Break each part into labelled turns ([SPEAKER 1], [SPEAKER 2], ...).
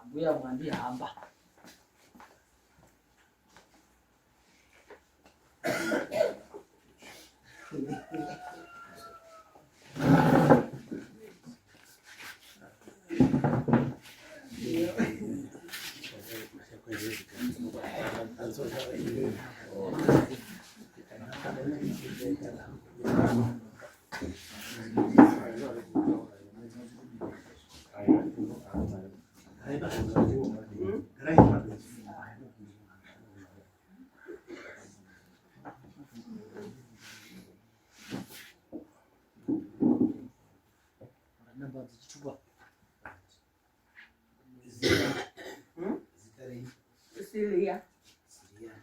[SPEAKER 1] Mbuya mwandihamba. Namba dzichitupa.
[SPEAKER 2] Siria. Siria.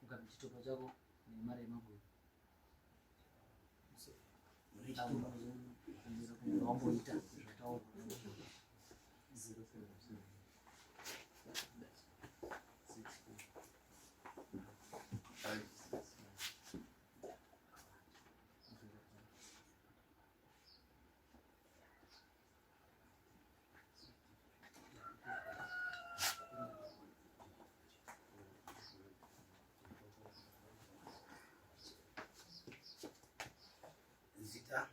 [SPEAKER 1] Ukapi chitupa chako nemari yemabhuku. Wamboita zvataurwa.
[SPEAKER 3] Zita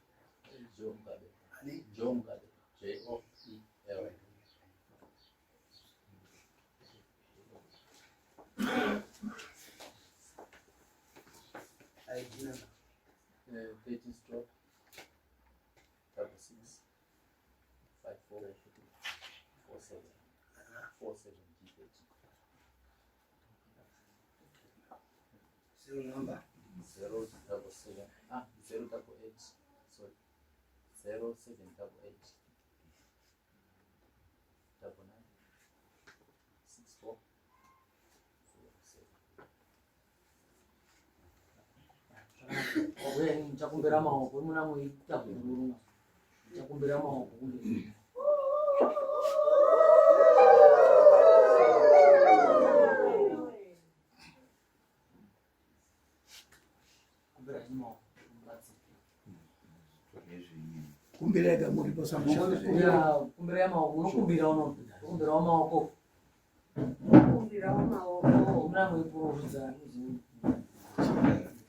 [SPEAKER 4] Joe Mugabe.
[SPEAKER 3] ani?
[SPEAKER 4] Joe Mugabe. J O E L.
[SPEAKER 3] ID number.
[SPEAKER 4] 13 stroke 66 54 47 47 G30.
[SPEAKER 3] Cell number.
[SPEAKER 4] 077 088, sorry, 0788 99 64 07.
[SPEAKER 1] Wakuya muchakumbira maoko imuna muita kururuma. Muchakumbira maoko kunge. Kumbira henyu maoko mubatsire.
[SPEAKER 3] Kumbirai kamuripo samusha.
[SPEAKER 1] Kumbira kumbira maoko unokumbira uno. Kumbirawo maoko.
[SPEAKER 2] Kumbirawo maoko.
[SPEAKER 1] Muna muipururudza.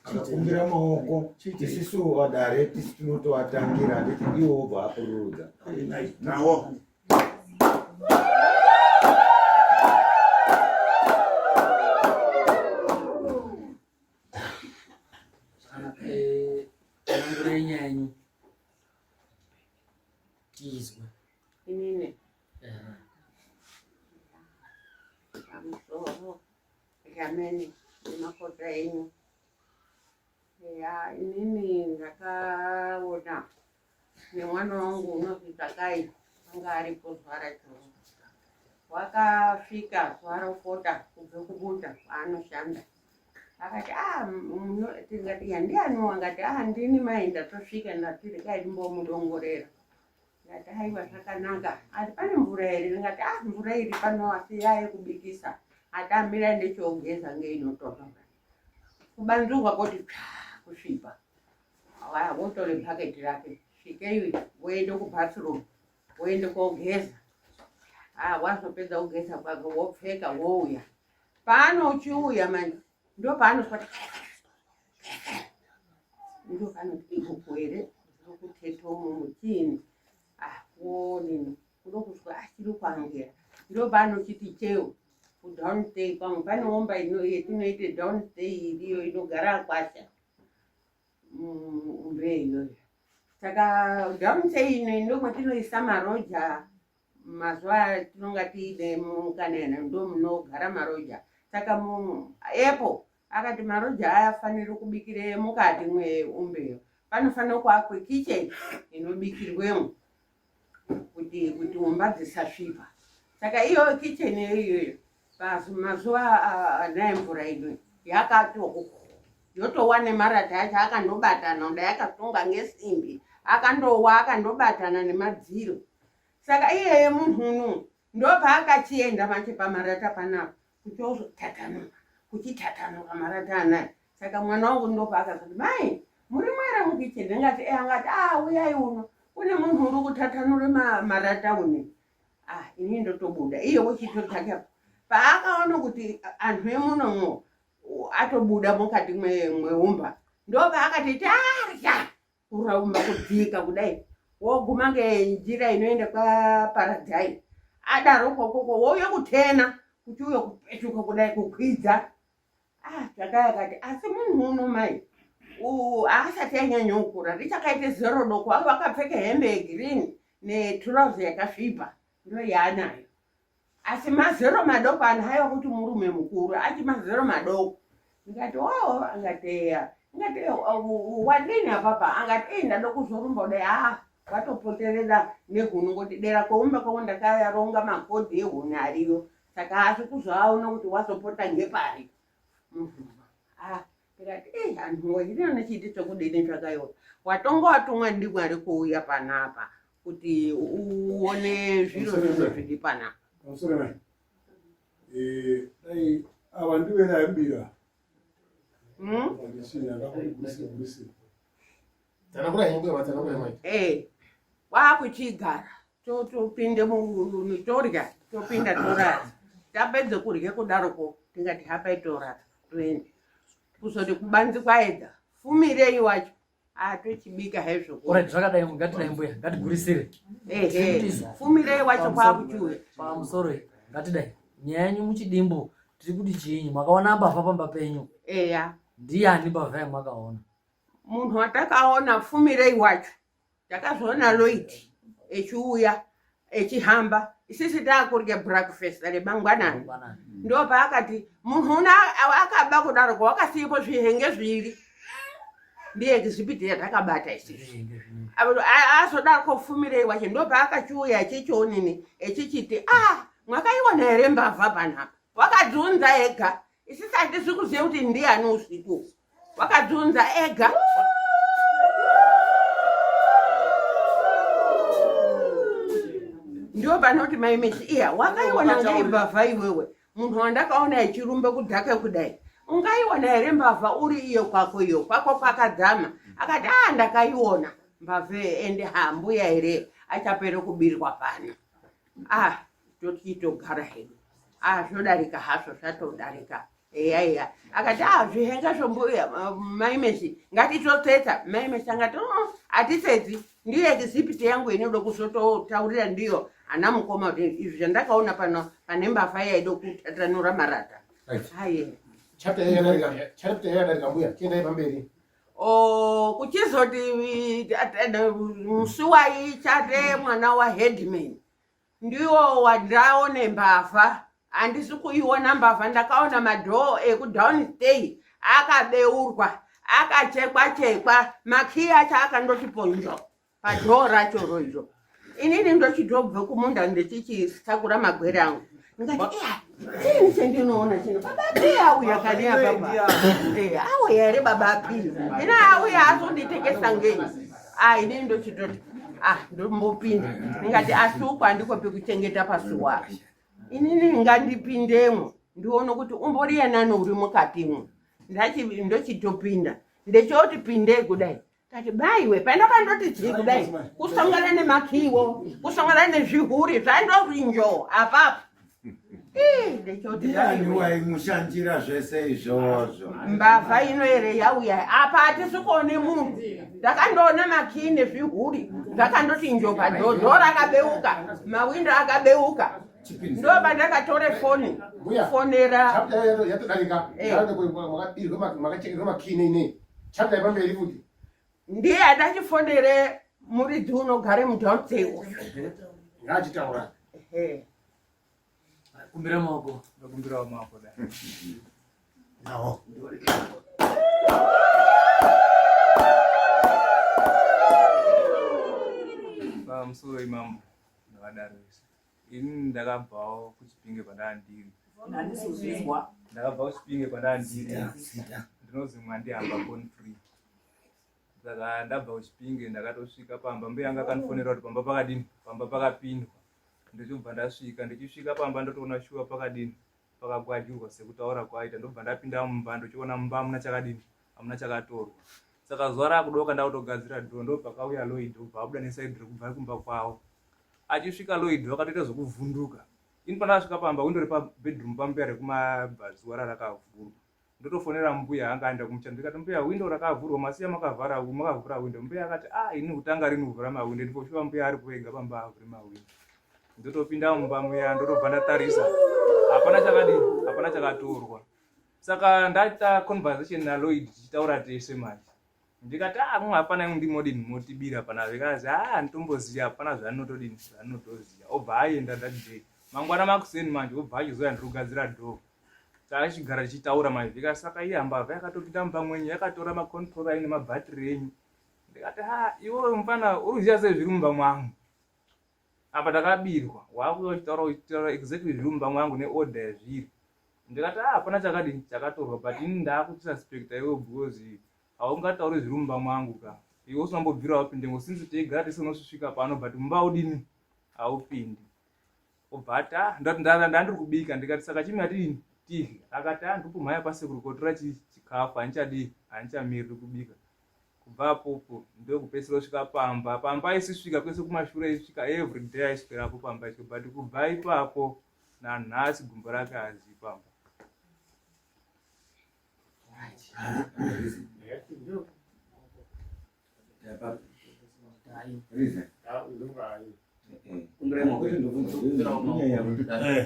[SPEAKER 5] Akakumbira maoko isisu vadare tisu tinotovatangira handiti iwo wobva apururudza.
[SPEAKER 3] Nawo.
[SPEAKER 1] Zvakanaka. Tsanangurai nyaya yenyu tiizwe.
[SPEAKER 2] Inini. Pamusoro zvamene nemakota enyu. Ya, inini ndakaona nemwana wangu unonzi Takai anga aripo zuva racho. Wakasvika zuva ropota kubve kubunda kwaanoshanda. Akati ah, tingati ya ndiani wangati ah, ndini mai ndatosvika ndati regai ndimbomudongorera. Ndikati haiwa zvakanaka. Ati pane mvura here? Ndikati ah mvura iri pano asi yayekubikisa. Ati amira ndichogeza ngeinotonhora. Kubanzurwa koti tsvaa kusvipa. Waya wotore bhaketi rake. Svikei woende kubathroom woende kogeza. Ah wazopedza kugeza kwako wopfeka wouya. Paanochiuya manje ndopaanozwa ndopanoti ihuku here dziri kuteta umu muchini ah kuonini kudo kuzwa achiri kuangera ndopaanochiti cheu kudownstay pamwe pane omba yetinoite downstay iriyo inogara akwasha mbe iyoyo saka downstay ino ndokwatinoisa maroja mazuva atinonga tiine mukanena ndomunogara maroja saka epo akati maroja ayafaniri kubikire mukati mweumbeyo panofanira kuakwe kitchen inobikirwemo kuti kuti umba dzisasvipa saka iyo kitchen iyoyo mazuva anaye mvura ino yakato yotowa nemarata acho akandobatana kuda yakasunga ngesimbi akandowa akandobatana nemadziro saka iyeye munhu uno ndopaakachienda manje pamarata panapa kuchozotatanuka kuchitatanuka marata anaya saka mwana wangu ndopaakazoti mai muri mwere mukicheni. Ndingati e angati a uyai uno kune munhu uri kutatanura marata une. Ah, ini ndotobuda iye wochitotsvaka paakaona kuti anhu emunomwo atobuda mukati mweumba ndopaakati tarya kuraumba kudzika kudai woguma ngenjira inoenda kwaparadhai adaro kokoko wouya kutena kuti uye kupetuka kudai kukwidza. Ah, tsvakai akati asi munhu uno mai haasati anyanyokura richakaite zero doko avo akapfeka hembe yegirini neturauzi yakasviba ndo yaanayo asi mazero madoko anhu aiwa kuti murume mukuru achi mazero madoko. Ndikati oo, angati eya. Ndikati wadini apapa? Angati ei, ndada kuzorumba kudai. Aa, watopoterera nehuni ngoti dera kweumba kwako ndakaronga makodhi ehuni ariyo, saka haasi kuzoaona kuti wazopota ngepari. Ah, ndikati ei, anhuwe, hino chiiti chokudini zvakaiwa watonga watumwa ndiMwari kuuya panapa kuti uone zviro zvino zviri panapa.
[SPEAKER 6] Pamusoro mai. Dai ava ndivo aibira. Ndakuri gurisira.
[SPEAKER 7] Tsanangura henyu mbuya, matsanangura mai.
[SPEAKER 2] Eh, kwakuchigara topinde torya, topinda torara. Tapedze kurya kudaroko tingati hapai torara toende kuzoti kubanzi kwaedza fumirei wacho atochibika hezvo.
[SPEAKER 1] Alright, zvakadai, ngatidai mbuya, ngatigurisire.
[SPEAKER 2] Ehe, fumirei wacho kwakuchiuya.
[SPEAKER 1] Pamusoro, ngatidai nyaya yenyu muchidimbu. Tiri kuti chiinyi, makaona mbavha pamba penyu?
[SPEAKER 2] Eya.
[SPEAKER 1] Ndiani mbavha yamakaona?
[SPEAKER 2] Munhu watakaona fumirei wacho, takazoona Lloyd echiuya echihamba isisi taakurya breakfast remangwanani.
[SPEAKER 1] Mangwanani.
[SPEAKER 2] Ndo paakati munhu una akaba kudaroko wakasiyepo zvihenge zviri, ndiye exhibit yatakabata isisi.
[SPEAKER 1] Zvihenge zvino.
[SPEAKER 2] Azodaroko fumirei wacho ndo paakachiuya echechionini echichiti a mwakaiona here mbavha panapa? Wakadzunza ega, isisi hatisi kuziva kuti ndiani usiku, wakadzunza ega. Ndio panoti maimesi iya wakaiona ngei mbavha iwewe? Munhu wandakaona echirumba kudhaka kudai, ungaiona here mbavha uri iyo kwako, iyo kwako kwakadzama? Akati a ndakaiona mbavha ende hambuya here achapere kubirwa pano. Ah, tochitogara hedu. Ah, zvodarika hazvo, zvatodarika. Eya eya, akati ah, zvihenga zvombuya maimesi ngatitotsetsa. Maimesi angati oh, hatitsetsi, ndiyo exhibit yangu inoda kuzototaurira ndiyo ana mukoma kuti izvi zvandakaona pano pane mbavha yaida kutatanura marata. Aye.
[SPEAKER 7] Chapter yadarika, chapter yadarika mbuya, tiendai pamberi.
[SPEAKER 2] O, kuchizoti musi waichate mwana waheadman ndiwo wandaone mbavha. Handisi kuiona mbavha, ndakaona madoor ekudownstay akabeurwa, akachekwa chekwa, makiyi acho akandoti ponjo padoor racho roiro. Inini ndochitobve kumunda ndichichisakura magwere angu, ndikati iya, chiini chendinoona chino? Baba Pii auya kani apapa? Eh, auya here baba Pii? Ina auya azonditekesa ngei? Ah, inini ndochitoti ah, ndombopinda. Ndingati asi uku handikopi kuchengeta pasuwa, inini ngandipindemo ndione kuti umbori yanani uri mukatimwo. Ndochitopinda, ndechoti pindei kudai, kati baiwe pandakandoti chii kudai, kusangana nemakiwo, kusangana nezvihuri zvandori njo apapo. Ii, ndechoti
[SPEAKER 5] Ndiani
[SPEAKER 2] baiwe.
[SPEAKER 5] Waimushandira zvese izvozvo?
[SPEAKER 2] Mbavha ino here yauya apa? Hatisi kuone munhu, ndakandoona makii nezvihuri zvakandoti njo padoor, rakabeuka, mawindo akabeuka. Ndo pandakatore foni
[SPEAKER 7] Mbuya.
[SPEAKER 2] kufonera.
[SPEAKER 7] Chapter yatodarika.
[SPEAKER 2] Eh.
[SPEAKER 7] Makadirwa, makachekerwa makii nei nei. Chapter yepamberi futi.
[SPEAKER 2] Ndiye adachifonere muridzi unogare mudownstay uyu.
[SPEAKER 7] Ngaachitaura.
[SPEAKER 2] Ehe.
[SPEAKER 1] Kumbira maoko.
[SPEAKER 8] Ndakumbirawo maoko dai.
[SPEAKER 3] Nawo.
[SPEAKER 8] Pamusoro imambo ndakadaro isi. Inini ndakabvawo kuChipinge kwandaa ndiri.
[SPEAKER 1] Handisi kuzvizwa.
[SPEAKER 8] Ndakabva kuChipinge kwandaa ndiri.
[SPEAKER 3] Zita, zita.
[SPEAKER 8] Ndinozi Mwandihamba Born Free. Saka ndabva kuChipinge ndakatosvika pamba, mbuya anga akandifonera kuti pamba pakadini, pamba pakapindwa. Ndichobva ndasvika, ndichisvika pamba ndotoona shuwa pakadini, pakagwajurwa sekutaura kwaita. Ndobva ndapinda mumba, ndochiona mumba hamuna chakadini, hamuna chakatorwa. Saka zuva rakudoka ndakutogadzira door ndopakauya Lloyd obva abuda neside rekubva kumba kwavo. Achisvika Lloyd vakatoita zvekuvhunduka. Ini pandakasvika pamba window repabedroom pambuya rekumabvazuva rarakavhurwa. Ndotofonera mbuya anga aenda kumuchando ndikati mbuya window rakavhurwa masiya makavhara makavhura window. Mbuya akati ah ini kutanga rini kuvhura mawindo ndipo shuwa mbuya ari kuega pamba avhure mawindo. Ndotopinda mumba muya ndotobva ndatarisa hapana chakadii hapana chakatorwa. Saka ndaita conversation naLloyd tichitaura tese manje. Ndikati ah kumwe hapana imwe ndimodini motibira pana vikazi ah nditomboziva hapana zvaanotodini zvaanotoziva. Obva aenda that day. Mangwana makuseni manje obva achizouya ndiri kugadzira door. Tachigara tichitaura manje ndikati saka iye mbavha yakatopinda mumba mwenyu yakatora macontroller enyu nemabhatiri enyu. Ndikati ha iwe mfana uri kuziva sei zviri mumba mwangu. Apa ndakabirwa wakuuya uchitaura uchitaura exactly zviri mumba mwangu neorder yazviri. Ndikati ah hapana chakadini chakatorwa but ini ndakususpecta iwe because haungatauri zviri mumba mwangu ka. Iwe usina kumbobvira wapinde since teigara tese unosvisvika pano but mumba haudini haupindi. Obva ati ah ndandiri kubika ndikati saka chimwe atidini tidye akati ah ndiri kumhanya pasekuru kotora chikafu handichadii handichamiriri kubika. Kubva apopo ndokupedzisira kusvika pamba. Pamba aisisvika kwese kumashure aisvika everyday aiswerapo pamba icho but kubva ipapo nanhasi gumbo rake hazi pamba.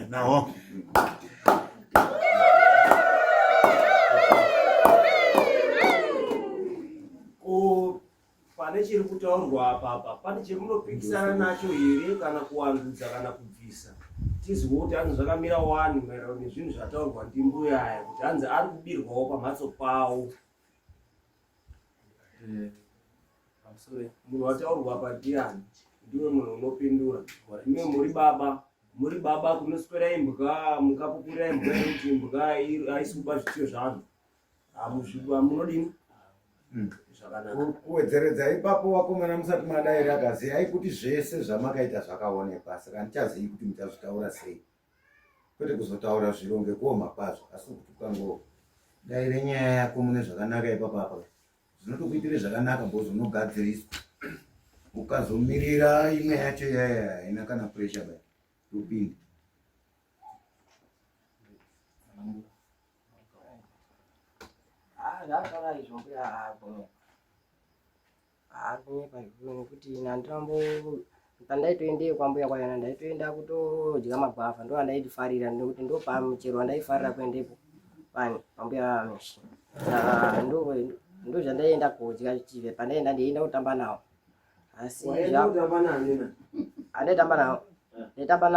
[SPEAKER 3] Nawo.
[SPEAKER 9] Ko pane chiri kutaurwa apa apa pane chemunopikisana nacho here kana kuwandudza kana kubvisa tiziwe kuti hanzi zvakamira wani maererano nezvinhu zvataurwa ndimbuya aya kuti hanzi ari kubirwawo pamhatso pawo. Munhu wataurwa apa ndiani? Ndiwe munhu unopindura. Ime muri baba, muri baba kunoswera imbwa, mukapupurira imbwa yekuti imbwa haisi kuba zvitiyo zvanhu. Munodini? Zvakanaka.
[SPEAKER 5] Kuwedzeredza ipapo vakomana musati madaira kaziyai kuti zvese zvamakaita zvakaonekwa saka ndichazivi kuti muchazvitaura sei. Kwete kuzotaura zviro ngekuoma kwazvo asi kuti ukangodaire nyaya yako mune zvakanaka ipapo apa zvinotokuitire zvakanaka because unogadziriswa. Ukazomirira imwe yacho yaya haina kana pressure baya topinda.
[SPEAKER 10] Ah, zvakataura izvo mbuya haagone. Hakunyepa zvikuru nekuti ini handina pandaitoendeyo kwambuya kwayona ndaitoenda kutodya magwavha ndo andaitifarira nekuti ndo pamuchero wandaifarira kuendepo pani pambuya vameshi saka ndo ndo zvandaienda kodya chive pandaienda ndeienda kutamba nawo asi andaitamba nawo ndaitamba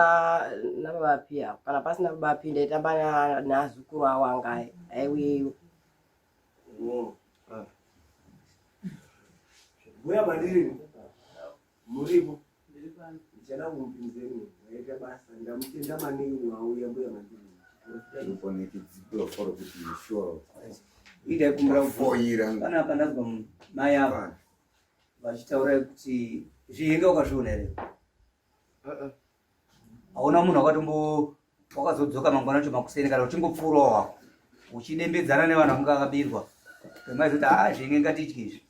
[SPEAKER 10] nababa Pia kana pasina baba Pia ndaitamba naazukuru awo anga aiuyeyo.
[SPEAKER 9] Mbuya mandiri muripo ndichada kumupinzeni maita basa ndamutenda maningi mwauya mbuya mandiri
[SPEAKER 11] Panapa ndazwa mai ava vachitaura kuti zvihinga ukazviona here? Hauna munhu wakatombo wakazodzoka mangwana acho makuseni kana uchingopfuurawo hako uchidembedzana nevanhu vanga vakabirwa maizoti haa zvinge ngatitye izvi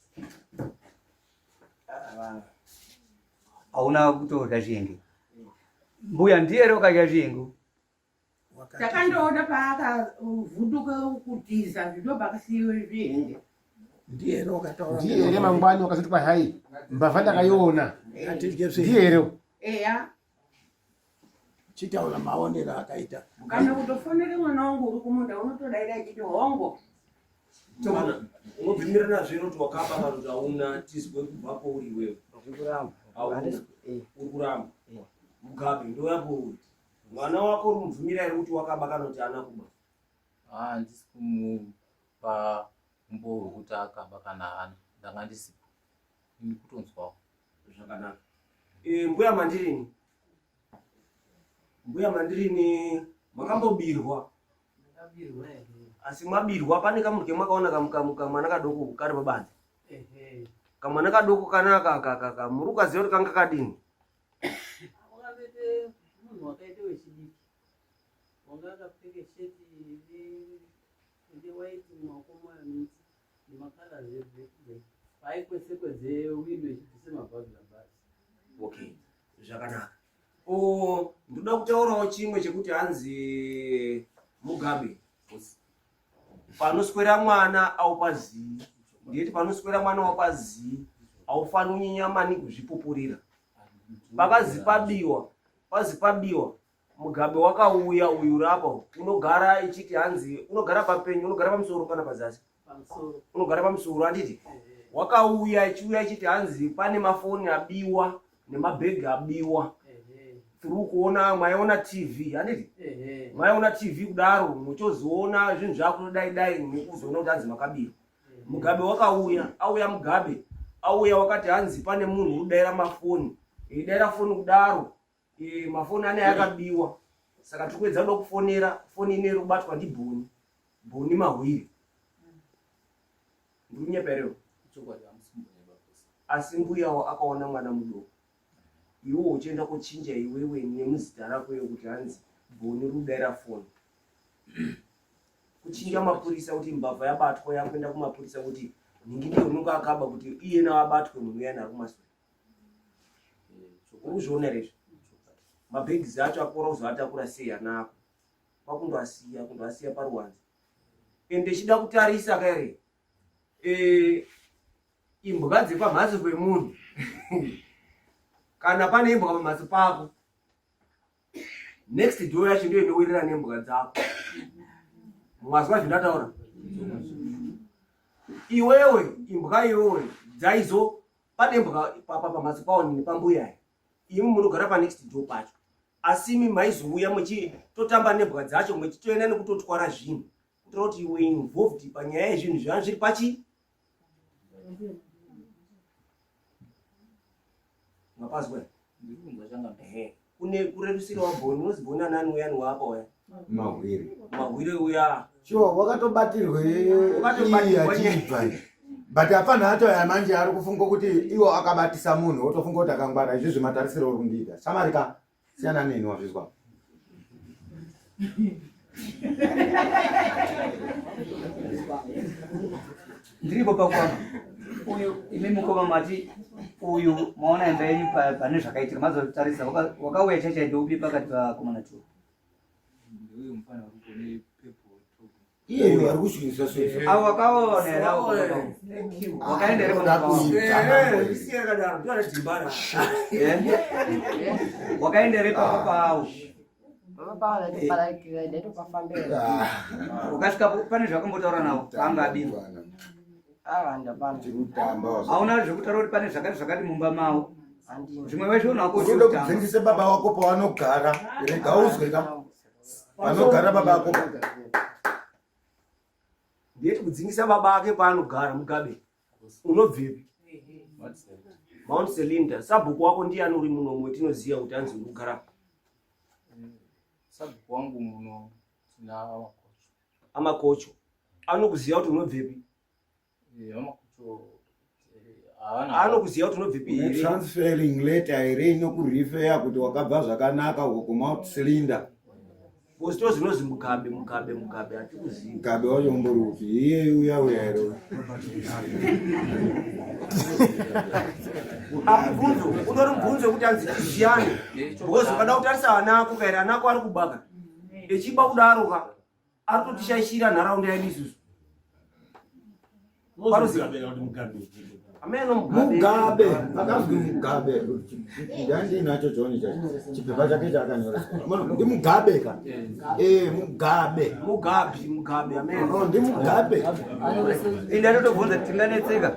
[SPEAKER 11] hauna kutodya zvinge mbuya ndiye here wakadya zvingu
[SPEAKER 2] Takandoona paakavhunduka kutiza zvino pakasiyiwe zvihenge.
[SPEAKER 3] Ndiye here wakataura?
[SPEAKER 7] Ndiye here mangwani wakazoti kwai hai mbavha ndakaiona. Ndiye here?
[SPEAKER 2] Eya.
[SPEAKER 3] Chitaura maonero akaita.
[SPEAKER 2] Kana kutofonera mwana wangu uri kumunda unotodaira achiti hongo.
[SPEAKER 9] Unobvumira nazvo here kuti wakaba kana kuti hauna tizwe kubva pauri iwewe?
[SPEAKER 10] Ndiri kuramba.
[SPEAKER 9] Uri kuramba. Mugabe ndouya pauri. Mwana wako uri kumubvumira here kuti wakaba kana kuti haana kuba?
[SPEAKER 4] Ah, handisi kumupa umbowo hwekuti akaba kana haana. Ndanga ndisipo. Ini kutonzwawo.
[SPEAKER 9] Zvakanaka. E, mbuya Mandirini. Mbuya Mandirini makambobirwa.
[SPEAKER 1] Ndakabirwa here?
[SPEAKER 9] Asi mwabirwa pane kamunhu kemwakaona kamwana kadoko kari pabanze.
[SPEAKER 1] Ehe.
[SPEAKER 9] Kamwana kadoko kanaka kaka muri ukaziva kuti kanga kadini?
[SPEAKER 1] Wakaite munhu wakaite wechidiki wanga akapfeka sheti ine white mumaoko mayo
[SPEAKER 9] Okay, zvakanaka. O, ndoda kutaurawo chimwe chekuti hanzi Mugabe panoswera mwana aupazii ndiyeti panoswera mwana wapazii aufani kunyanya maningi kuzvipupurira pakazi pabiwa pazi pabiwa Mugabe wakauya uyu rapa unogara ichiti hanzi unogara papenyu unogara pamusoro kana pazasi unogara pamusoro handiti wakauya ichiuya ichiti hanzi pane mafoni abiwa nemabhegi abiwa through kuona maiona tv handiti maiona tv kudaro muchozoona zvinhu zvakudai dai nekuzoona kuti hanzi makabirwa mugabe wakauya auya mugabe auya wakati hanzi pane munhu udaira mafoni eidaira foni kudaro e, mafoni ane akabiwa saka tiri kuedza kuda kufonera foni ine iri kubatwa ndibhoni bhoni mahwiri ndikunyepa here asi mbuyawo akaona mwana mudoko iwe uchienda kochinja iwewe nemuzita rako iyo kuti hanzi bhoni rudaira foni kuchinja mapurisa kuti mbavha yabatwa yakuenda kumapurisa kuti nhingi ndiye unonge akaba kuti iyena abatwe munhu uyani ari kumasure uri kuzviona here izvi mabhegisi acho akora kuzoatakura sei ana ako kwakundoasiya kundoasiya paruwanze ende chida kutarisa ka here e, imbwa dzepamhatso pemunhu kana pane imbwa pamhatso pako next door yacho ndiyo inowirirana nembwa dzako mwazwa zvindataura iwewe imbwa iwewe dzaizo pane mbwa papa pamhatso pawo nepambuya imi munogara panext door pacho asi imi maizouya muchitotamba nembwa dzacho muchitoenda nekutotwara zvinhu kutora kuti iwe involved panyaya yezvinhu zvaa zviri pachi mapazwa kune kurerusira wabhoni unozi bhoni anani uyani waapa uya
[SPEAKER 5] mahwire
[SPEAKER 9] mahwire uya
[SPEAKER 5] sure wakatobatirwe achibva but hapana ato aya manje ari kufunga kuti iwo akabatisa munhu wotofunga kuti akangwara izvizvi matarisiro uri kundiita samarika siyana neni wazvizwa
[SPEAKER 11] ndiripo pakwama uyu imi mukoma mati uyu maona imba yenyu pane zvakaitika mazotarisa wakauya chachaita upi pakati pakomana two
[SPEAKER 5] iyeyo ari kusvisa svisa
[SPEAKER 11] avo wakaona here avo wakaenda here wakaenda here papa pawo ukasvika pane zvakambotaura navo paanga abirwa hauna zvekutaura kuti pane zvakati zvakati mumba mavo zvimwe wezviona wako
[SPEAKER 5] unoda kudzingise baba wako pavanogara rega uzwe ka panogara baba ako
[SPEAKER 9] ndiyeti kudzingisa baba ake paanogara mugabe unobvepi mount selinda sabhuku wako ndiyani uri muno mwe tinoziva kuti anzi uri kugara
[SPEAKER 4] sabhuku wangu muno tina amakocho
[SPEAKER 9] amakocho anokuziva kuti unobvepi Anokuziva kuti unobvepi
[SPEAKER 5] here? Transferring letter here inokurifeya kuti wakabva zvakanaka uko kuMount Cylinder.
[SPEAKER 9] Because to zvinozi Mugabe, Mugabe, Mugabe hatikuzivi.
[SPEAKER 5] Mugabe wacho umbori upi? Iye uya uya here?
[SPEAKER 9] Amubvunzo, utori mubvunzo wekuti anzi tiziyane. Because ukada kutarisa ana ako kairi ana ako ari kubaka. Echiba kudaro ka. ari kutishaishira nharaunda yedu isusu
[SPEAKER 5] mugabe akazwi mugabe ndandinacho choni chacho chipepa chake chaakanyora ndimugabe ka e mugabe
[SPEAKER 9] mugabe mugabe
[SPEAKER 5] oh, ndimugabe
[SPEAKER 11] ende atotobvunza tinganetseka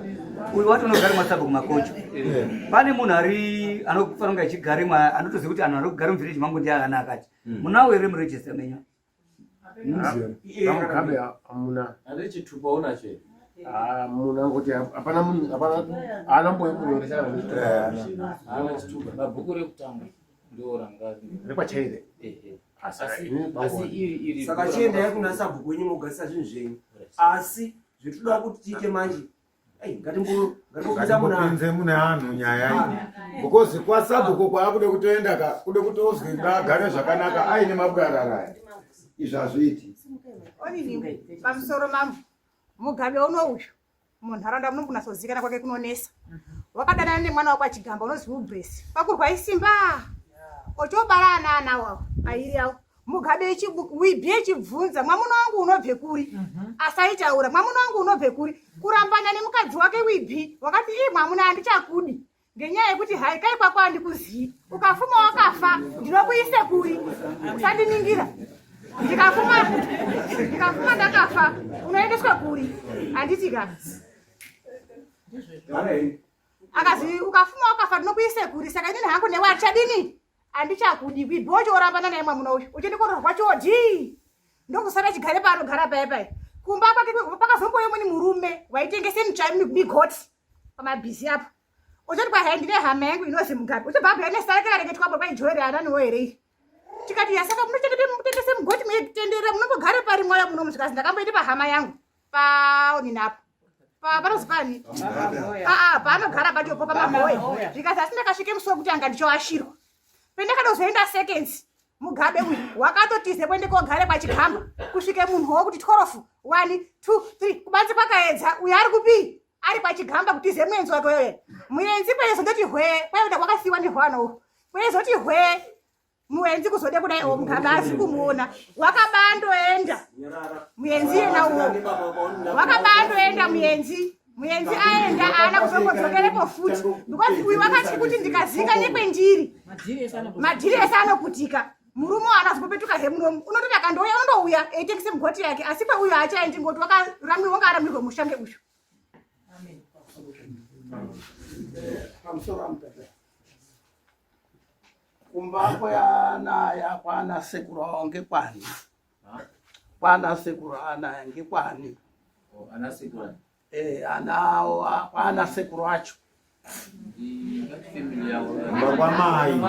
[SPEAKER 11] uyu wacho unogara masabhuku kumakocho eh. pane munhu ari anofanira kunge achigaremwa anotoziva kuti anhu ari kugara muvhireji mangu ndiye akanaka ati hmm. munawo here murejista menyu
[SPEAKER 7] Mugabe hamuna.
[SPEAKER 4] Ane chitupa unacho here?
[SPEAKER 7] Hamuna ngokuti hapana munhu hapana haana mboyekunyoresa kana nechitupa haana.
[SPEAKER 4] Haana chitupa. Mabhuku rekutanga ndo ranga
[SPEAKER 7] rekwachaire.
[SPEAKER 4] Ehe. Asi iri iri
[SPEAKER 9] Saka chiendai kuna sabhuku wenyu mogarisa zvinhu zvenyu. Asi zvetoda kuti tiite manje
[SPEAKER 5] ngatimbopinze mune anhu nyaya iyi because kwasabhuku kwaakude kutoenda ka kude kutozwi ngaagare zvakanaka aine mabwarara aya izvi hazviiti
[SPEAKER 12] pamusoro mambo mugabe uno uyu Munharaunda muno kunatsozikana kwake kunonesa. Wakadanana nemwana wako achigamba unozi Ubresi. Pakurwa isimba. Ochobara ana anawo awo airi awo. Mugabe wibhi echibvunza mwamuna wangu unobve kuri? Asaitaura mwamuna wangu unobve kuri? Kurambana nemukadzi wake wibhi wakati ii mwamuna handichakudi. Ngenyaya yekuti hai kai kwako handikuzii. Ukafuma wakafa ndinokuise kuri? Usandiningira. Ndikafuma ndikafuma ndakafa unoendeswa kuri? Handiti ka? Akazi ukafuma wakafa ndinokuise kuri? Saka inini hangu newe handichadini? Handichakudi. Wibhi wacho orambana naye mwamuna uyu. Uchindikorora kwacho odii? Ndokusara chigare paanogara paya paya. Kumba kwake pakazombouya umweni murume waitengese migoti pamabhizi apo. Uchati kwa hai ndine hama yangu inozi Mugabe. Uchibva abhuya nezita rake rareketwa apo kwaijoere ananiwo here iri. Tikati ya saka munochengete mutengese mugoti muchitenderera munombogare pari mwoyo muno zvikanzi ndakamboita pahama yangu paonini apo. Panozi pani? Aa paanogara pachopo pamabhoya. Zvikanzi asi ndakasvike musi wekuti anga ndichoashirwa. Pendakatozoenda seconds Mugabe uyu wakatotize kuende kogare kwachigamba kusvike munhu wokuti 12 1 2 3 kubanze kwakaedza uyu ari kupii ari kwachigamba kutize muenzi wake uyoyo muenzi kwezondoti hwee kwaida kwakasiiwa nehwana uhu kwezoti hwee muenzi kuzode kudai o mugabe asi kumuona wakabandoenda muenzi yena uwo wakabandoenda muenzi muenzi aenda aana kuzombodzokerapo futi because uyu wakati kuti ndikazika nekwendiri madhiri ese anoputika murume waana kuzopetuka he munomu unototi akandouya unondouya eitengese mugoti yake asi kweuyo haachaendi ngoti wakaramwiwa wanga aramirwe musha ngeuyu
[SPEAKER 3] pamusoro amutata kumba kweanaya kwana sekuru awo ngekwani kwana sekuru anaya ngekwani
[SPEAKER 4] oh, ana sekuru
[SPEAKER 3] eh anawo kwana sekuru acho
[SPEAKER 5] Kumba kwamai.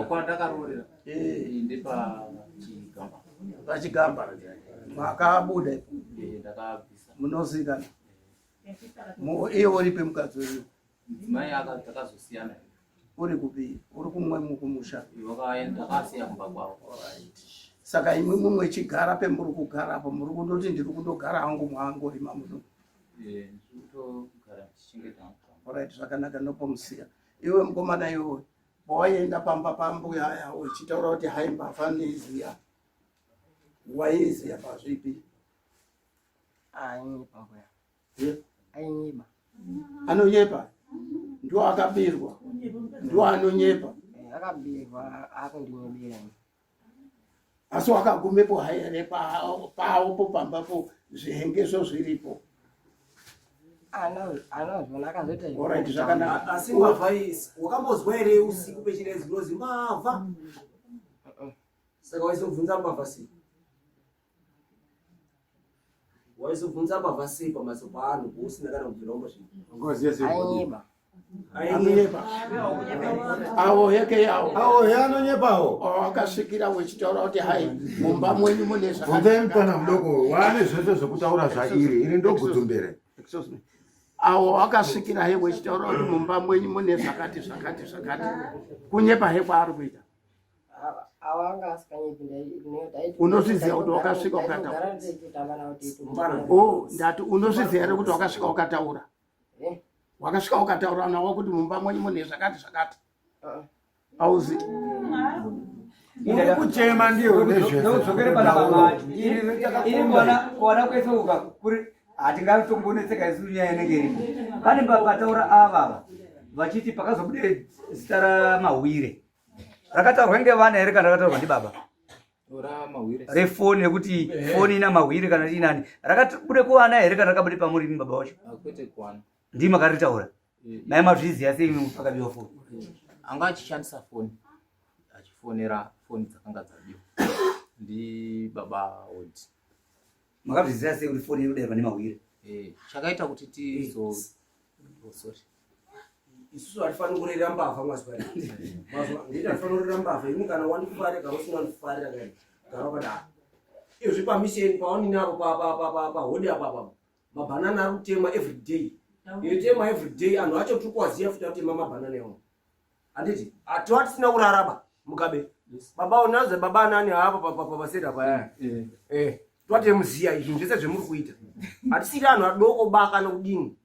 [SPEAKER 4] Kwandakaroorera. Eh ndepachigamba.
[SPEAKER 3] Pachigamba. Makabuda ipo.
[SPEAKER 4] Eh ndakabvisa.
[SPEAKER 3] Munozikana. Iye uripi mukadzi wenyu?
[SPEAKER 4] Mudzimai akazosiyana.
[SPEAKER 3] Uri kupi? Uri kumwe mukumusha?
[SPEAKER 4] Wakaenda akasiya kumba kwavo.
[SPEAKER 3] Saka imwe mumwe chigara pemuri kugara apo muri kundoti ndiri kundogara hangu mwaangorima muno.
[SPEAKER 4] Eh, ndiri kutogara ndichichengeta hangu.
[SPEAKER 3] Alright, zvakanaka ndopomusiya. Iwe mukomana iwe pawaienda pamba pambuya aya uchitaura kuti hai mbavha neiziya waiziya pazvipi?
[SPEAKER 10] Ainyepa mbuya.
[SPEAKER 3] Eh?
[SPEAKER 10] Ainyepa.
[SPEAKER 3] Anonyepa. Ndiwo akabirwa. Ndiwo anonyepa.
[SPEAKER 10] Eh, akabirwa akundinyebera.
[SPEAKER 3] Asi wakagumepo here pawo pambapo zvihengeso zviripo.
[SPEAKER 10] Anozvona akazoita.
[SPEAKER 3] Alright, zvakanaka.
[SPEAKER 9] Asi mbavha iyi wakambozwa here usiku pechirezi kunozi mbavha? Saka waizobvunza mbavha sei? Waizobvunza mbavha sei pamhatso paanhu pousina kana kubvira umbozvinhu?
[SPEAKER 6] Ngozi yese.
[SPEAKER 10] Ainyepa.
[SPEAKER 3] Anonyepa. Awo heke yawo.
[SPEAKER 5] Awo he anonyepawo.
[SPEAKER 3] Wakasvikira wechitaura kuti hai mumba mwenyu mune zvakati.
[SPEAKER 5] Bvunzai mupana mudoko waane zvese zvekutaura zvairi iri ndogudzumbere.
[SPEAKER 3] Excuse me. Awo wakasvikira he wechitaura kuti mumba mwenyu mune zvakati zvakati zvakati. Kunyepa he kwaari kuita. Unozviziva kuti wakasvika ukataura. Oh, ndati unozviziva here kuti wakasvika ukataura?
[SPEAKER 10] Eh?
[SPEAKER 3] Wakasvika ukataura nawo kuti mumba mwenyu mune zvakati zvakati. Auzi.
[SPEAKER 5] Uri kuchema ndiyo
[SPEAKER 11] nezvese. Iri kuona kwese uka kuri hatingatongonetseka isu nyaya inenge iripo. Pane pataura ava vachiti pakazobude zita raMahwire. Rakataurwa ngevana here kana rakataurwa ndibaba? Refoni yekuti foni ina Mahwire kana inani rakabude kuvana here kana rakabude pamuri imi baba wacho?
[SPEAKER 4] Kwete kuwana.
[SPEAKER 11] Ndimi makaritaura. Mai mazviziva sei imi pakabiwa foni?
[SPEAKER 4] Anga achishandisa foni achifonera foni dzakanga dzabiwa ndi baba Odi.
[SPEAKER 11] Makazviziva sei kuti foni iri kudairwa neMahwire?
[SPEAKER 4] Eh, chakaita kuti tizo oh, sorry.
[SPEAKER 9] Isusu hatifaniri kurera mbavha mazuva ano. Mazuva nditi hatifaniri kurera mbavha ini kana wandifarira kana usina wandifarira kana gara wakadaro. Izvi pamisheni paonini apo pahodi apa apa mabhanana ari kutemwa every day. Yotemwa every day anhu acho tiri kuwaziya futi akutema mabhanana iwawo. Handiti atiwa tisina kurara ba Mugabe. Baba unaze baba nani hapa pasera paya. Eh. Twatemuziya izvinhu zvese zvemuri kuita. Hatisiri anhu adoko baka nokudini.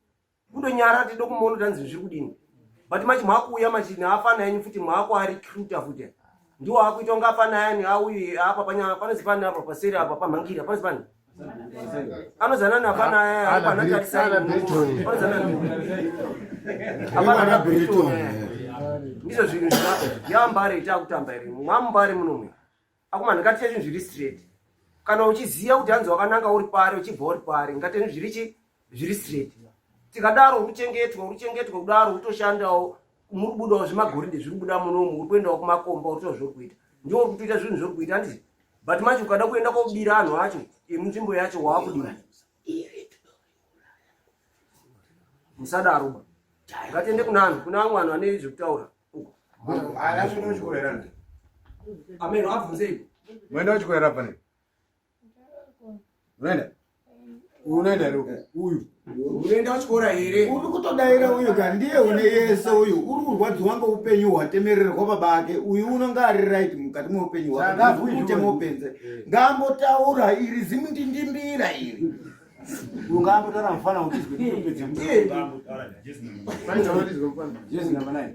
[SPEAKER 9] Kundonyara tide kumuona kuti hanzi zviri kudini. But manje makuuya manje naafana yenyu futi maakuarecruita futi. Ndiwo akuita kunge afana ayani auye apa panyama panozi pani apa paseri apa pamhangira panozi pani. Anozana nafana aya
[SPEAKER 7] Ana
[SPEAKER 9] pana tarisai.
[SPEAKER 7] Ana Britton.
[SPEAKER 9] Anozana Hapana
[SPEAKER 5] Ana
[SPEAKER 9] Britton.
[SPEAKER 5] Britton,
[SPEAKER 9] Ndizvo zvinhu zva yambare takutamba here. Mwambare munomwe. Akomana ngatiite zvinhu zviri straight. Kana uchiziva kuti hanzi wakananga uri pari uchibva uri pari ngatiite zviri chi zviri straight. Tikadaro uruchengetwa uruchengetwa kudaro utoshandawo muri kubudawo zvimagoride zviri kubuda munomu uri kuendawo kumakomba uri kuita zvori kuita. Ndiwo uri kutoita zvinhu zvori kuita handiti? But manje ukada kuenda kobira anhu acho emunzvimbo yacho waakudini? Musadaro ba. Ngatiende kuna anhu kuna vamwe vanhu vane zvekutaura. Ameno abvunzei.
[SPEAKER 5] Mwenda wechikoro here pane? Unoenda? Unoenda here uyu?
[SPEAKER 9] Unoenda kuchikora here?
[SPEAKER 5] Uri kutodaira uyu ka ndiye une yese uyu. Uri kurwadziwa ngeupenyu hwatemererwa baba ake. Uyu unonga ari right mukati meupenyu hwake. Mutemo upenze. Ngaambotaura iri zimundindimbira iri.
[SPEAKER 7] Ungaambotaura mufana utizwe ndipedze.
[SPEAKER 5] Jezi number 9.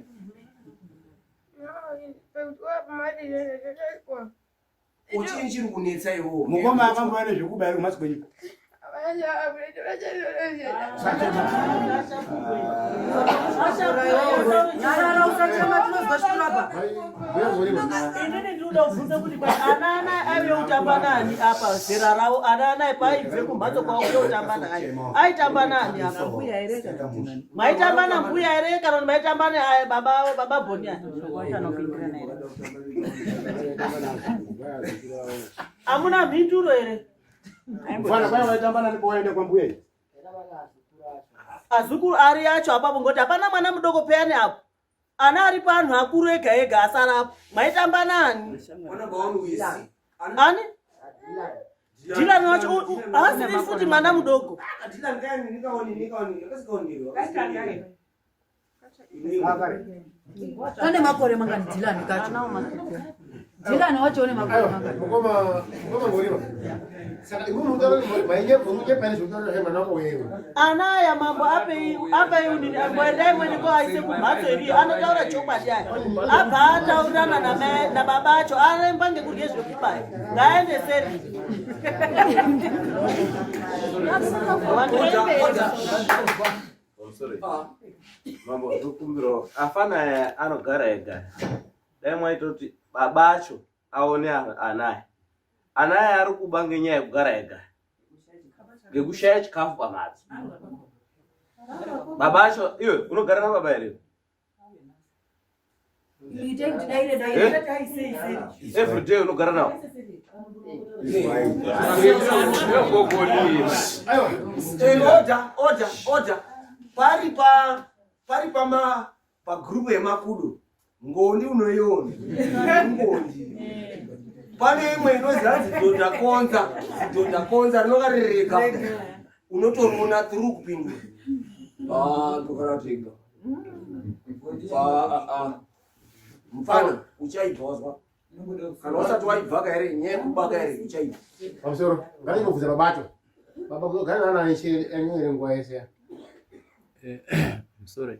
[SPEAKER 9] Uchini chiri kunetsa iwowo?
[SPEAKER 5] Mukoma akambova nezvekuba here kumhatso kwenyu?
[SPEAKER 1] Nyarara usachema tinozwa chikurapa.
[SPEAKER 13] Inini ndinoda kubvunza kuti kwa ana ana aive kutamba nani apa zera ravo ana ana paaibve kumhatso kwavo kuye kutamba naye aitamba nani apa maitamba nambuya here kana kuti maitamba nababa baba Boni amuna mhinduro here
[SPEAKER 7] Mfana kwai waitamba nani pawaenda kwambuya iyi?
[SPEAKER 13] Azukuru ari acho apapo ngoti hapana mwana mudoko peyani apo ana aripo anhu akuru ega ega asara apo maitamba nani ani Dylan wacho haasiri futi mwana mudoko
[SPEAKER 1] Ane makore mangani Dylan kacho? Dylan wacho une makore mangani?
[SPEAKER 7] Mukoma mukoma Ngorima. Saka imwe mutaura mainye munye pane zvekutaura zve mwana wako wewe.
[SPEAKER 13] Ana aya mambo apei apei unini amboendai mwene ko aise kumhatso iri anotaura chokwadi aya abva ataurirana nababa acho aremba ngekurye zvekubaya ngaende seri
[SPEAKER 14] Mambo ndokumbirawo afana aya anogara ega dai mwaitoti baba acho aone anaye anaye ari kuba ngenyaya yekugara ega ngekushaya chikafu pamhatso baba acho iwe unogara nababa here every day unogara nawo
[SPEAKER 9] Order, order, order. Pari pa pari pama pagroup yemakudo ngondi unoiona ngondi pane imwe inonzi hanzi dhodha konza dhodha konza rinonga riri rega unotoriona through kupindura ah, ndokara tega ah, ah, mfana uchaibva wazwa kana usati waibvaka here nyaya yekubaka here uchaibva
[SPEAKER 7] pamusoro ngatimbobvunza babacho baba kugara nana anyere nguva yese
[SPEAKER 4] eh, sorry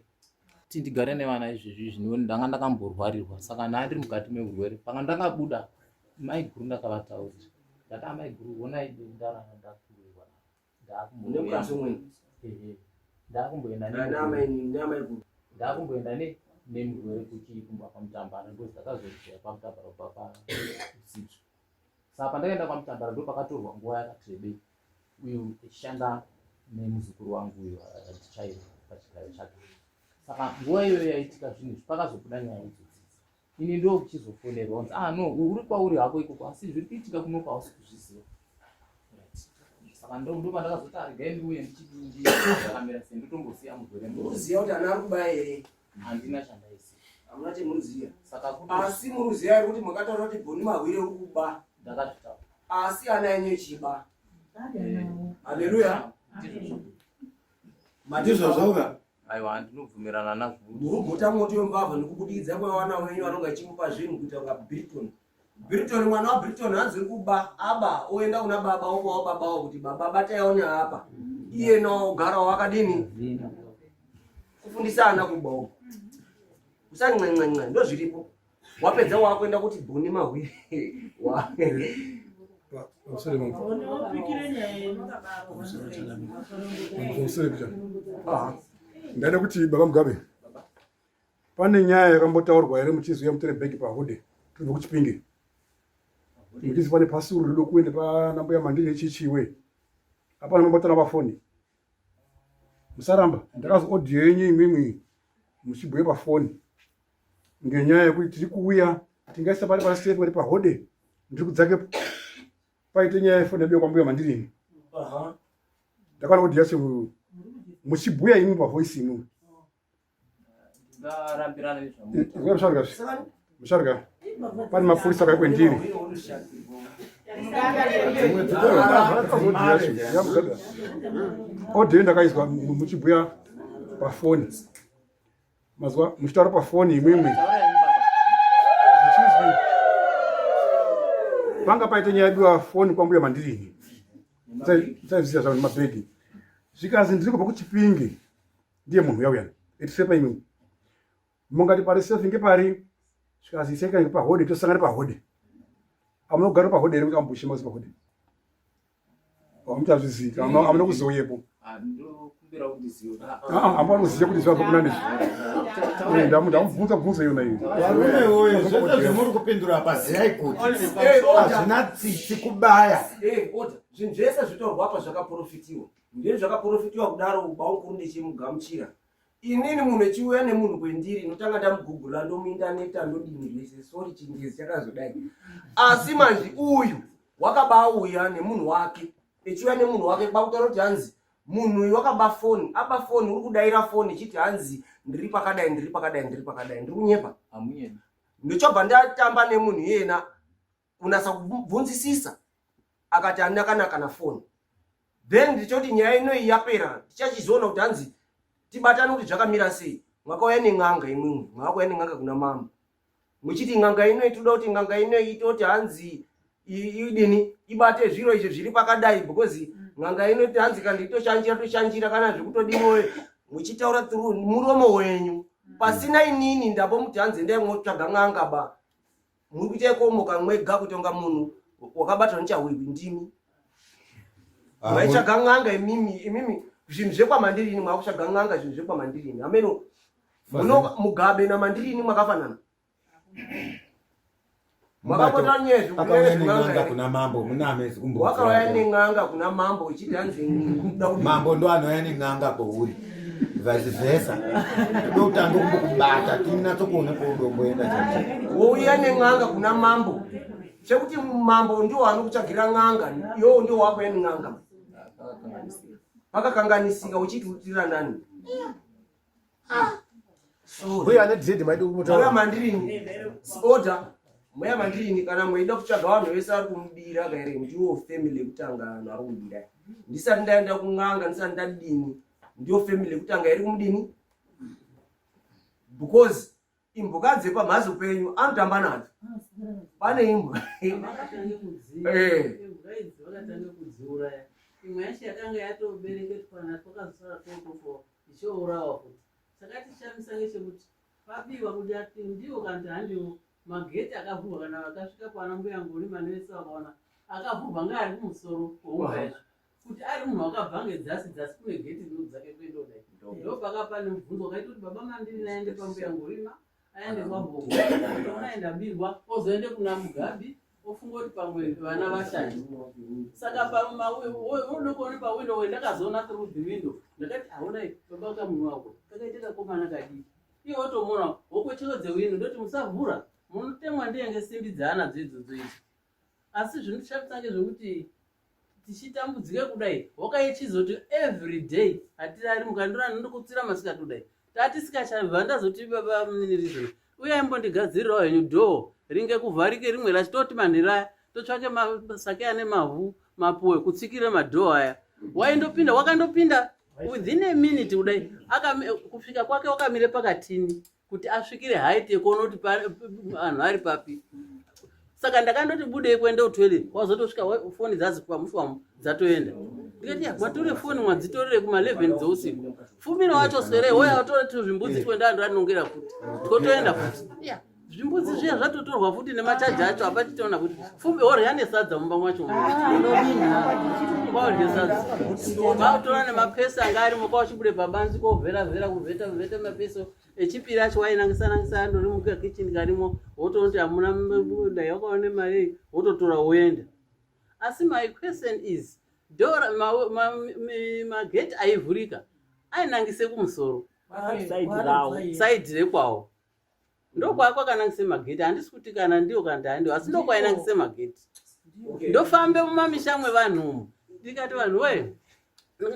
[SPEAKER 4] kuti ndigare nevana izvezvi izvi ndanga ndakamborwarirwa saka ndaa ndiri mukati meurwere panga ndakabuda maiguru ndakavataurira ndati amaiguru honai denda ranga ndakurirwa ndakumboenda ndakumboenda nemurwere kuchikumba kwamutambara because ndakazodzia kwamutambara kubva pasitsvo saka pandakaenda kwamutambara ndo pakatorwa nguva yakati rebei uyu echishanda nemuzukuru wangu uyu atichaira pachigayo chake saka nguva iyoyo yaitika zvinhu izvi pakazobuda nyaya idzodzidzi ini ndo kuchizofonerwa kunzi ah no uri kwauri hako ikoko asi zviri kuitika kuno kwausi kuzviziva saka ndo ndo pandakazoti aregai ndiuye ndichidindiakamira sei ndotombosiya murwere
[SPEAKER 9] muruziva kuti ana ari kubaya here
[SPEAKER 4] handina chandaiziva
[SPEAKER 9] hamuna chemuruziva
[SPEAKER 4] saka
[SPEAKER 9] asi muruziva here kuti makataura kuti bhoni mahwire uri kuba
[SPEAKER 4] ndakazvitaura
[SPEAKER 9] asi ana enyu echiba haleluya
[SPEAKER 5] ndizvozvoka
[SPEAKER 4] aiwa ndinobvumirana nazvo
[SPEAKER 9] murugota moto wembavha nekubudikidza kwewana wenyu anonga achimupa zvinhu kuita kunga Bilton. Briton mwana waBriton hanzi uri kuba aba oenda kuna baba opawo babawo kuti baba bataiwo neapa iye nogarawo akadini kufundisa ana kuba uko usancencencwe ndozviripo wapedza wakuenda kuti bhuni mahwiri
[SPEAKER 6] Ndaida kuti baba Mugabe pane nyaya yakambotaurwa here muchizi uya mutore bhegi pahude tobva kuchipinge muchizi pane pasuru rido kuende panambuya mandiri chichiwe hapana mambotaura pafoni musaramba ndakazi audio yenyu imwimwi muchibhuye pafoni ngenyaya yekuti tiri kuuya tingaisa pari pasitepu pari pahode ndiri kudzake paite nyaya yefoni yabiwa kwambuya mandirini ndakaona kuti yacho muchibhuya imwi pavoice imwi musharika musharika pane mapurisa akauya kwendiri odhei ndakaizwa muchibhuya pafoni mazuva muchitaura pafoni imwimwi panga paite nyaya yebiwa foni kwambuya mandirini musaizviziva zvavo nemabhegi zvikanzi ndiri kubva kuchipinge ndiye munhu uya uyani etisepa imwimwi mungati pari safe ngepari zvikanzi iseka ngepahode tosangana pahode amuna kugara pahode here kuti ambushe mazi pahode hamuchazvizivi amuna kuzouyepo hapana kuziva kuti zvabva kuna nezvi ndamubvunza bvunza yona iyo
[SPEAKER 5] varume woye zvese zvemuri kupindura apa ziyai kuti hazvina tsitsi kubaya
[SPEAKER 9] zvinhu zvese zvitorwa apa zvakaprofitiwa Ndini zvakaprofitiwa kudaro baukuru ndichimugamuchira. Inini munhu echiuya nemunhu kwendiri ndotanga ndamugugula ndomuindaneta ndodini zvese sorry chingezi chakazodai. Asi manje uyu wakabauya nemunhu wake echiuya nemunhu wake kwakutaura kuti hanzi munhu uyu wakaba foni aba foni uri kudaira foni ichiti hanzi ndiri pakadai ndiri pakadai ndiri pakadai ndiri kunyepa ndichobva ndatamba nemunhu iyena kunasa kubvunzisisa akati handina kana kana foni then ndichoti nyaya inoyi yapera tichachizoona kuti hanzi tibatane kuti zvakamira sei mwakauya nen'anga imwimwe mwakauya nen'anga kuna mambo muchiti n'anga inoyi toda kuti n'anga inoyi itoti hanzi idini ibate zviro izvi zviri pakadai because n'anga inoti hanzi kana nditoshanjira toshanjira kana zvekutodiniwoyo muchitaura through muromo wenyu pasina inini ndambomuti hanzi endai mwotsvaga n'anga ba muri kuita komoka mwega kutonga munhu wakabatwa nechahwihwi ndimi ah, maitsvaga n'anga imimi imimi zvinhu zvekwamandirini mwakutsvaga n'anga zvinhu zvekwamandirini ameno muno mugabe namandirini mwakafanana
[SPEAKER 5] akauya nen'anga kuna mambo muname
[SPEAKER 9] zikumbo wakauya nen'anga kuna mambo uchiti hanzi
[SPEAKER 5] mambo ndo anouya nen'anga kwouri vice versa toda kutanga kumbokubata tinatsokuona kwaudomboenda
[SPEAKER 9] chacho wouya nen'anga kuna mambo sekuti mambo ndiwo anokutsvagira n'anga iwo ndiwo wakuya nen'anga pakakanganisika uchiti utira nani
[SPEAKER 7] Uye ane dread maidi kumutaura.
[SPEAKER 9] Mweya mandirini. Order. Mweya mandirini kana mweida kutsvaga vanhu vese vari kumubira kaere ndiwo family yekutanga vanhu vari kumubira. Ndisati ndaenda kun'anga ndisati ndadini ndiyo family yekutanga iri kumudini because imbwa dzepamhazo penyu anotamba nadzo. Pane imbwa.
[SPEAKER 13] Eh. Imbwa idzi vakatanga kudziuraya. Imwe yacho yakanga yatobereketwa natwakazosara twotofo ichourawa futi. Chakatishamisa ngechekuti pabiwa kuti ati ndiwo kana kuti handiwo mageti akavhurwa kana vakasvika kwana mbuya ngoni manese vakaona akavhurwa ngaari kumusoro kweumba yacho kuti ari munhu wakabva ngedzasi dzasi kune geti rinodzake kuenda kudai ndopakapa nemubvunzo wakaita kuti baba mandiri naende pambuya ngorima aende kwabhongo aenda birwa ozoende kuna mugabi ofunga kuti pamwe vana vashandi saka unoda kuona pawindo we ndakazoona through the window ndakati aonai baba kamunhu wako kakaita kakomana kadiki iye wotomuona wokochekodze windo ndoti musavhura munotemwa ndiye ngesimbi dzaanadzo idzodzo idzi asi zvinoshamisa ngezvekuti tichitambudzika kudai wakaichizoti every day hatirari mukandora ndinokutsira masikati kudai tatisikachabva ndazoti baba munini reason uye aimbondigadzirirawo henyu dhoo ringe kuvharike rimwe racho toti manhero aya totsvake masake ane mavhu mapuwe kutsikire madhoo aya waindopinda wakandopinda within a minute kudai kusvika kwake wakamire pakatini kuti asvikire height yekuona kuti vanhu vari papi.
[SPEAKER 14] Saka ndakandoti budei kuenda kutoilet, wazotosvika foni dzazikwa mushwamu dzatoenda. Ndikati ya matore foni mwadzitorere kuma 11 dzeusiku. Fumiro wacho sere hoya watore tuzvimbudzi twenda ndanongera futi. Twotoenda futi. Ya zvimbudzi zviya zvatotorwa futi nemachaji acho apachitoona kuti fumbi horya nesadza mumba mwacho kwaodye sadza kwakutora nemapesi anga arimo kwachibude pabanzi kovhera vhera kuvheta vheta mapesi echipiri acho wainangisa nangisa andori mukakichini karimo wotoona kuti hamuna dai wakaona mari wototora woenda asi my question is dora mageti aivhurika ainangise kumusoro saidi rekwawo ndokwakwakanangise mageti handisi kuti kana ndiwo kana ndaandiwo asi ndokwainangise mageti ndofambe mumamisha mwevanhu umu ndikati vanhu wee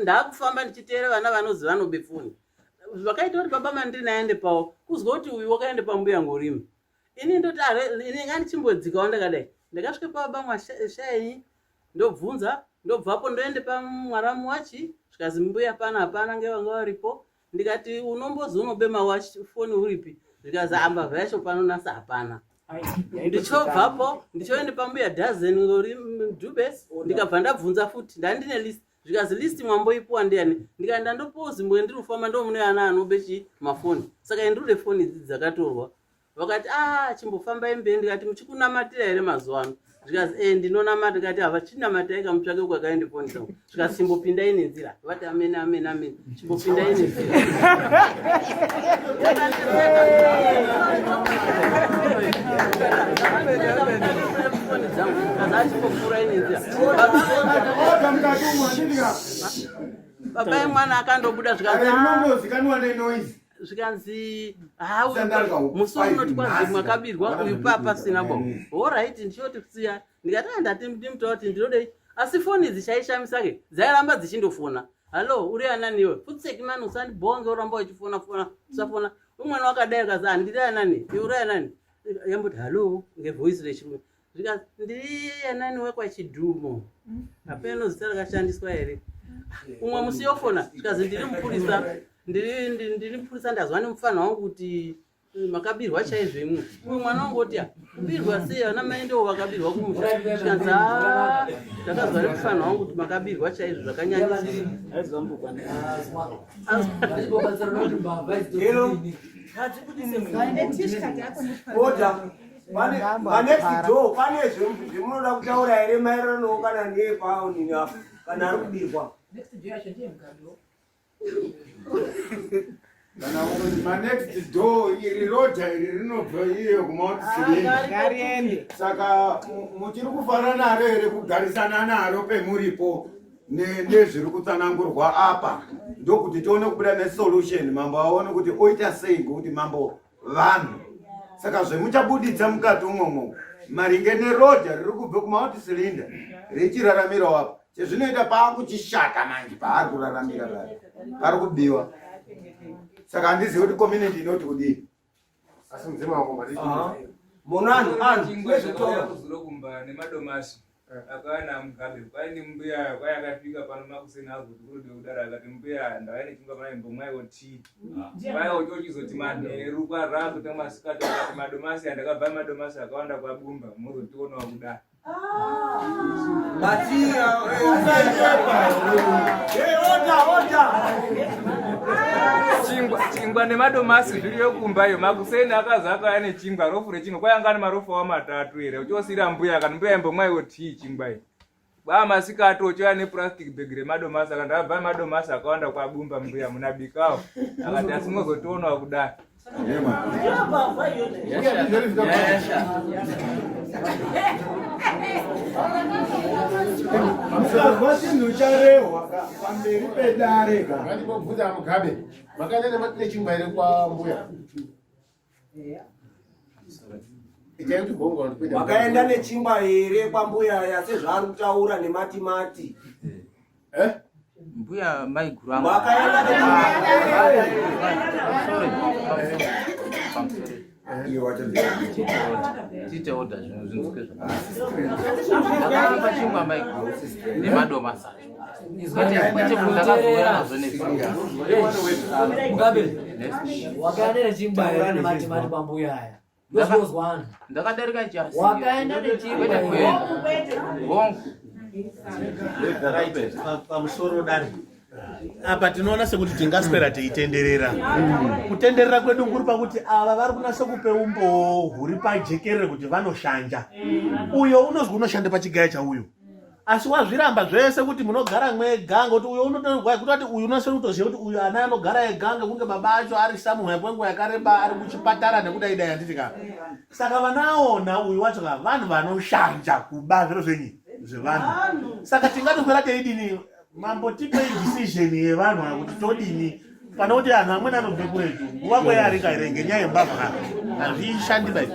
[SPEAKER 14] ndakufamba ndichiteera vana vanozi vanobe foni zvakaita kuti baba mandini aende pawo kuzwa kuti uyu wakaenda pambuya ngorima ini ndoti ini ngandichimbodzikawo ndakadai ndakasvika pababa mwashayi ndobvunza ndobvapo ndoende pamwaramu wachi zvikazi mbuya pana hapana ngevanga varipo ndikati unombozi unobema wachi foni uripi zvikazi ambavha yacho panonasa hapana ndichobvapo ndichoende pambuya dozen ngori dube ndikabva ndabvunza futi ndandine list zvikazi list mwamboipuwa ndiyani ndikati ndandopuwa zimbwe ndiri kufamba ndomune ana anobe chi mafoni saka indiri foni idzi dzakatorwa vakati ah chimbofambai mberi ndikati muchikunamatira here mazuva ano zvikazi e ndinonamata ndikati havachinamatai kamutsvake kwakaende foni dzangu zvikazi chimbopindai nenzira vati amen amen amen chimbopindai nenzira foni dzangu kazi achimbopfuurai nenzira baba emwana akandobuda
[SPEAKER 5] zvikazi
[SPEAKER 14] zvikanzi musi unoti kwanzi mwakabirwa uyu papasina bo horaiti ndichoti siya ndikati ah, ndati ndimutaura kuti ndinodei asi foni idzi chaishamisa ke dzairamba dzichindofona hallo uri anani iwe futseki mani usandibhonge uramba uchifona fona usafona umwana wakadai akazi handiri ah, anani iwe uri anani yamboti hallo ngevoice rechirume zvikanzi ndiri anani wekwachidhumo hapeno zita rakashandiswa here umwe musi yofona zvikanzi ndiri mupurisa ndiri mupurisa ndazwa nemufanha wangu kuti eh, makabirwa chaizvo imwe uyu mwana wangu oti kubirwa sei ana mai ndivo vakabirwa kumusha zvikanzi ah, ndakazwa nemufanha wangu kuti makabirwa chaizvo zvakanyanyisira
[SPEAKER 9] Order. Panext door pane zvemunoda kutaura here maererano kana nepaonini apo kana ari kubirwa.
[SPEAKER 5] Kana manext door iri roja iri rinobva iyo kumount Sireni. Saka muchiri kufara naro here kugarisana naro pemuripo? nezviri kutsanangurwa apa ndokuti tione kubuda nesolution mambo aone kuti oita sei ngokuti mambo vanhu saka zvemuchabuditsa mukati umomo maringe neroja riri kubve kumauti cylinder richiraramirawo apa chezvinoita paakuchishata manje paari kuraramira pari pari kubiwa saka handizivi kuti community inoti kudii
[SPEAKER 7] asi mudzimu wako mari
[SPEAKER 9] munanhu anhu
[SPEAKER 8] kwezvitokumba nemadomasi akauya namugabe kwai nembuya kwai akasvika pano makuseni agoti kunodiwa kudaro akati mbuya ndauya nechingwa pana imbomwaiwo tii kwai ochochizoti manheru kwarakuta masikati akati madomasi andakabva madomasi akawanda kwabumba mozotionawo kudaro Chingwa nemadomasi zviriyo kumba iyo makuseni akazi akauya nechingwa rofu rechingwa kwai anga ane marofu awo matatu here uchiosiyira mbuya kana mbuya imbomwaiwo tii chingwa iyi kwaa masikati uchiuya neplastic bag remadomasi akati abva madomasi akawanda kwabumba mbuya munabikawo akati asi mozotionawo kudai
[SPEAKER 5] Mukazwa chinhu charehwa pamberi pedare ka.
[SPEAKER 7] Ngandibvunza Mugabe, makaenda nechingwa here kwambuya?
[SPEAKER 9] Makaenda nechingwa here kwambuya ya sezvaari kutaura nematimati?
[SPEAKER 7] Eh?
[SPEAKER 4] Mbuya maiguru angu.
[SPEAKER 9] Makaenda
[SPEAKER 4] Tiite order zvinhu zvinzwike zvakanaka. Ndakapa chingwa maiguru nemadomasi acho. Kwete kwete kuti ndakazouya nazvo nezuro.
[SPEAKER 1] Mugabe, wakaenda nechingwa here nematimati kwambuya aya? Ndozvinozwa anhu.
[SPEAKER 4] Ndakadarika chasi.
[SPEAKER 1] Wakaenda nechingwa
[SPEAKER 4] Kwete kuenda. Hongu.
[SPEAKER 15] Right, pamusoro dare apa tinoona sekuti tingaswera teitenderera. Kutenderera kwedu kuri pakuti ava vari kunasa kupe umbowo huri pajekerere kuti vanoshanja. Uyo unozwi unoshanda pachigaya chauyo, asi wazviramba zvese kuti munogara mwega, ngokuti uyo unotorwa kutoti uyu unonasa kutoziva kuti uyu ana anogara ega ngekunge baba acho ari somewhere kwenguva yakareba ari kuchipatara nekudai dai, handiti ka? Saka vanaona uyu wacho ka vanhu vanoshanja kuba zviro zvenyi zvevanhu. Saka tingatoswera teidini? Mambo, tipei decision yevanhu ava kuti todini, pane kuti anhu amweni anobve kuretu nguva kweyarika here ngenyaya yembavha? Hazvishandi bai.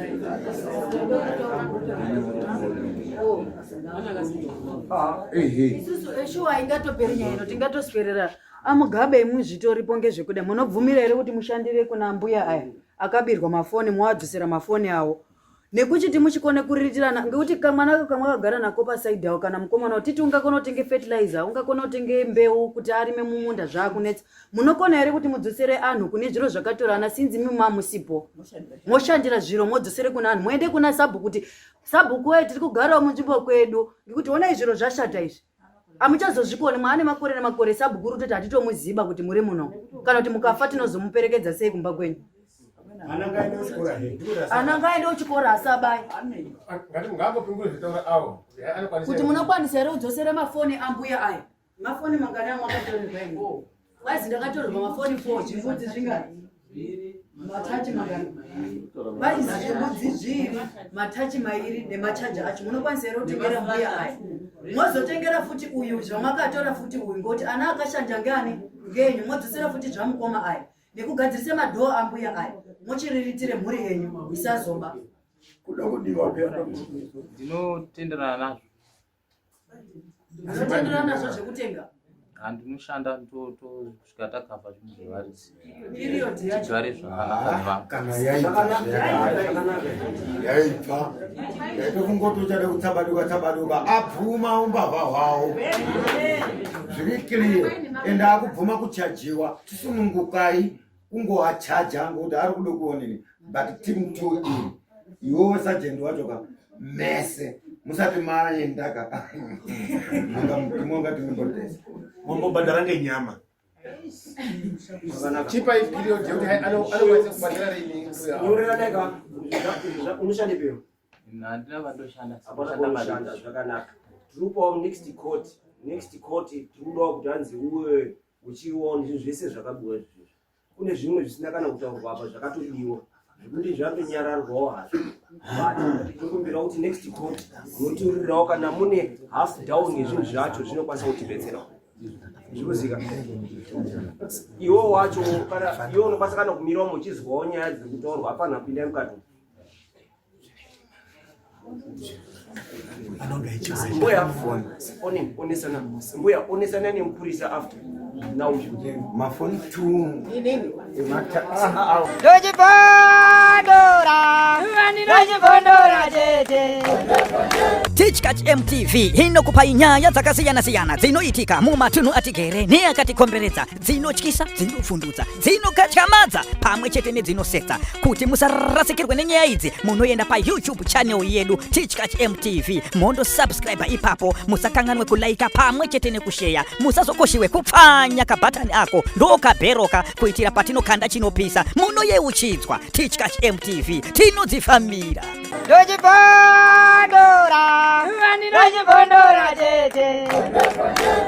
[SPEAKER 11] Isusu eshuwa ingatoperi nyaya ino, tingatoswerera amugabe. Imwi zvitoripo ngezvekuda munobvumira here kuti mushandire kuna mbuya aya akabirwa mafoni, muwadzosera mafoni awo, nekuchiti muchikone kuriritirana? Ngekuti kamwana ako kamwe akagara nako pasaidhi awo, kana mukomana titi ungakona kutenge fertilizer, ungakona kutenge mbeu kuti arime mumunda, zvaakunetsa. Munokona here kuti mudzosere anhu kune zviro zvakatorana, sinzi imi mamusipo, moshandira zviro, modzosere kuna anhu, muende kuna sabhuku kuti sabhuku wee, tiri kugarawo munzvimbo kwedu, ngekuti onai zviro zvashata izvi, hamuchazozvikoni mwaane makore nemakore. Sabhuku uri kutoti hatitomuziba kuti muri muno, kana kuti mukafa tinozomuperekedza sei kumba kwenyu? Ana ngaende kuchikora, asabai.
[SPEAKER 7] Ngangopingure zvitaura avo.
[SPEAKER 11] Kuti munokwanisa here kudzosera mafoni ambuya aya? Mafoni mangani amwe akatorerwa imi? Kwazi ndakatorerwa mafoni 4. Zvimbudzi zvingani? Matachi mangani? Kwaizi zvimbudzi zviiri, matachi mairi nemachaja acho. Munokwanisa here kutengera mbuya aya, mozotengera futi uyu zvamakatora futi uyu, ngokuti ana akashanja ngeani ngenyu, modzosera futi zvamukoma aya nekugadzirisa madhoo ambuya aya, mochiriritire mhuri yenyu isazoba?
[SPEAKER 6] Kuda kudiwa peya.
[SPEAKER 4] Ndinotenderana nazvo.
[SPEAKER 11] Munotenderana nazvo zvekutenga?
[SPEAKER 4] Handinoshanda tosvika takavha zvinhu zvevaridzi.
[SPEAKER 11] Period yacho.
[SPEAKER 4] Tigare zvakanaka.
[SPEAKER 5] Kana yaibva, yaibva, yaita kungoti uchada kutsabaduka tsabaduka, abvuma umbavha hwawo zviri clear, ende akubvuma kuchajiwa. Tisunungukai kungoachaja ngokuti ari kuda kuonini. But team two iyi, iwewe sajenti wacho ka, mese musati maenda ka, munga timimbotesa.
[SPEAKER 15] Mombobhadhara ngenyama.
[SPEAKER 7] Chipai period yekuti hai anokwanisa kubhadhara rini mbuya?
[SPEAKER 9] Nyorera unoshande peyo.
[SPEAKER 4] Handina vandoshanda.
[SPEAKER 9] Hapana kwaunoshanda, zvakanaka. Tiri next court, next court tiri kudawo kuti hanzi uwe uchiona zvinhu zvese zvakabiwa izvozvo. Kune zvimwe zvisina kana kutaurwa apa zvakatodiwa, zvekuti zvatonyararwawo hazvo, but tinokumbira kuti next court munotiurirawo kana mune half down yezvinhu zvacho zvinokwanisa kutibetserawo. Zvirikuzika iwo wacho, kana iwe unokwanisa kana kumirawo muchizwawo nyaya dziri kutaurwa, hapana kupinda mukati. Mbuya one onesana, mbuya onesana nemupurisa after now.
[SPEAKER 5] Mafoni two.
[SPEAKER 10] Ndochibondora, ndochibondora tete.
[SPEAKER 16] Tichkach MTV inokupai nyaya dzakasiyana-siyana dzinoitika mumatunhu atigere neakatikomberedza, dzinotyisa, dzinovhundutsa, dzinokatyamadza pamwe chete nedzinosetsa. Kuti musarasikirwe nenyaya idzi, munoenda paYouTube channel yedu Tichkach MTV, mondosubscribe ipapo. Musakanganwe kulaika pamwe chete nekusheya. Musazokoshiwe kupfanya kabhatani ako ndokabheroka, kuitira patinokanda chinopisa munoyeuchidzwa. Tichkach MTV, tinodzifambira.
[SPEAKER 10] Ndochibondora, ndochibondora tete.